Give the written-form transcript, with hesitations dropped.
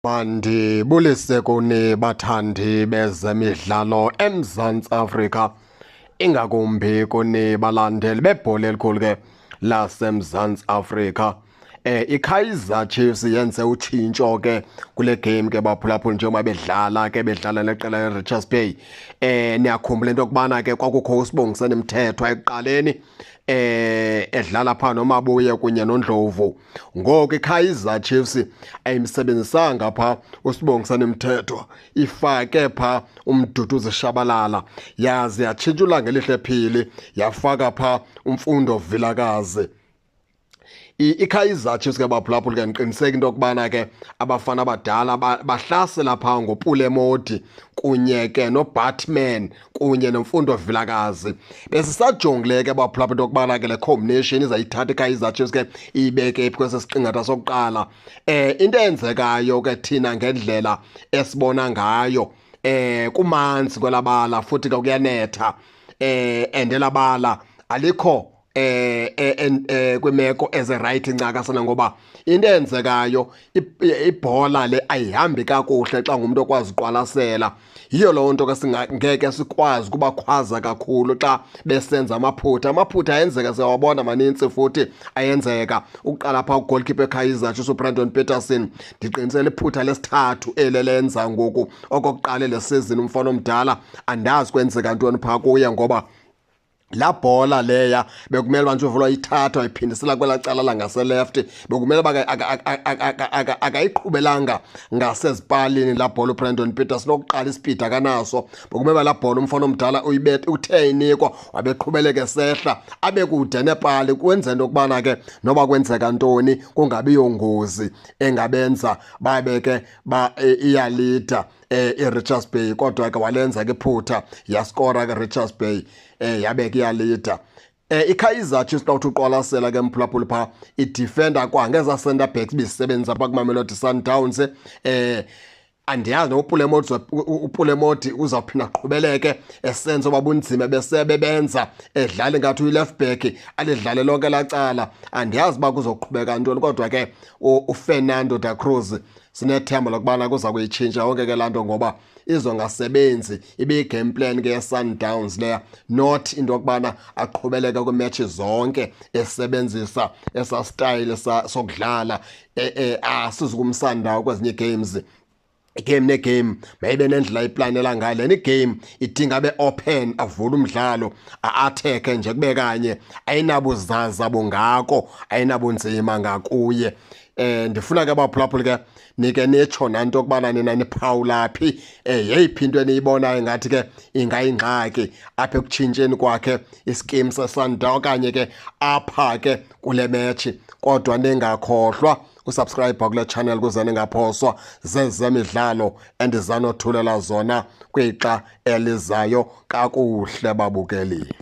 Mandibulise kuni bathandi bezemidlalo eMzantsi Afrika, ingakumbi kuni balandeli bebhola elikhulu ke laseMzantsi Afrika. IKaizer Chiefs yenze utshintsho ke kule game ke baphulaphula, njengoba bedlala ke bedlala neqela leRichards Bay. Niyakhumbula into yokubana ke kwakukho uSibongiseni Mthethwa ekuqaleni edlala pha noMabuye kunye noNdlovu. Ngoku iKaizer Chiefs ayimsebenzisanga pha uSibongiseni Mthethwa, ifake pha uMduduzi Shabalala, yaze yatshintshula ngelihle phili yafaka pha uMfundo Vilakazi. IKaizer Chiefs ke baphulaphula ke ndiqiniseka into yokubana ke abafana abadala bahlasela pha ngoPule Mmodi kunye ke noBatman kunye noMfundo Vilakazi. Besisajongile ke baphulaphula into yokubana ke le combination izayithatha iKaizer Chiefs ke iyibeke phi kwesi siqingatha sokuqala. Into eyenzekayo ke thina ngendlela esibona ngayo, kumanzi kwelabala futhi ke kuyanetha, and elabala alikho kwimeko eze right ncakasana, ngoba into eyenzekayo ibhola le ayihambi kakuhle xa ngumuntu okwazi uqwalasela. Yiyo loo nto ke singeke sikwazi ukubakhwaza kakhulu xa besenza amaphutha. Amaphutha ayenzeka, siyawabona manintsi futhi ayenzeka. Ukuqala phaa ugoalkeeper eKaizer Chiefs uBrandon Petersen, ndiqinisele iphutha lesithathu ele lenza ngoku okokuqala le season umfana omdala, andazi kwenzeka ntoni phaa kuye, ngoba laa bhola leya bekumele uba nje uvulwa ithathwa iphindisela kwelaa cala langaseleft, bekumele uba akayiqhubelanga ngasezipalini laa bhola uBrandon Petersen. Okokuqala isipidi akanaso, bekumele uba laa bhola umfana omdala uyibethe, uthe inikwa wabeqhubeleka esehla abe kude nepali, kwenzela into yokubana ke noba kwenzeka ntoni kungabi yongozi engabenza babe ke iyalida iRichards Bay. Kodwa ke walenza ke iphutha, yaskora ke Richards Bay, yabe ke iyalida. IKaizer Chiefs xa uthi uqwalasela ke mphulaphuli phaa idefender kwangeza center backs ibisebenzisa phaa kuMamelodi Sundowns. Andiyazi noPule Mmodi, uPule Mmodi uzawuphinda aqhubeleke esenza oba bunzima besebebenza edlala ngathi uyi-left back alidlale lonke lacala. Andiyazi uba kuzoqhubeka ntoni, kodwa ke uFernando da Cruz sinethemba lokubana kuza kuyitshintsha yonke ke laa nto, ngoba izongasebenzi ibe-game plan ke ye-Sundowns leya, not into yokubana aqhubeleke kwiimetshi zonke esebenzisa esa style sokudlala. Asizukumsandawo kwezinye ii-games. Game negame mayibe nendlela iplanela ngayo. Lena igame idinga abe open, avule umdlalo, a-attack nje kube kanye, ayinabuzaza bungako, ayinabunzima ngakuye. Ndifuna ke baphulaphuli ke nike nitsho nanto yokubana nina niphawula phi, yeyiphi into eniyibonayo ngathi ke ingayingxaki apha ekutshintsheni kwakhe iskim seSundown okanye ke apha ke kule metshi. Kodwa ningakhohlwa usubscribe kule channel kuze ningaphoswa zezemidlalo endizanothulela zona kwixa elizayo. Kakuhle babukeli.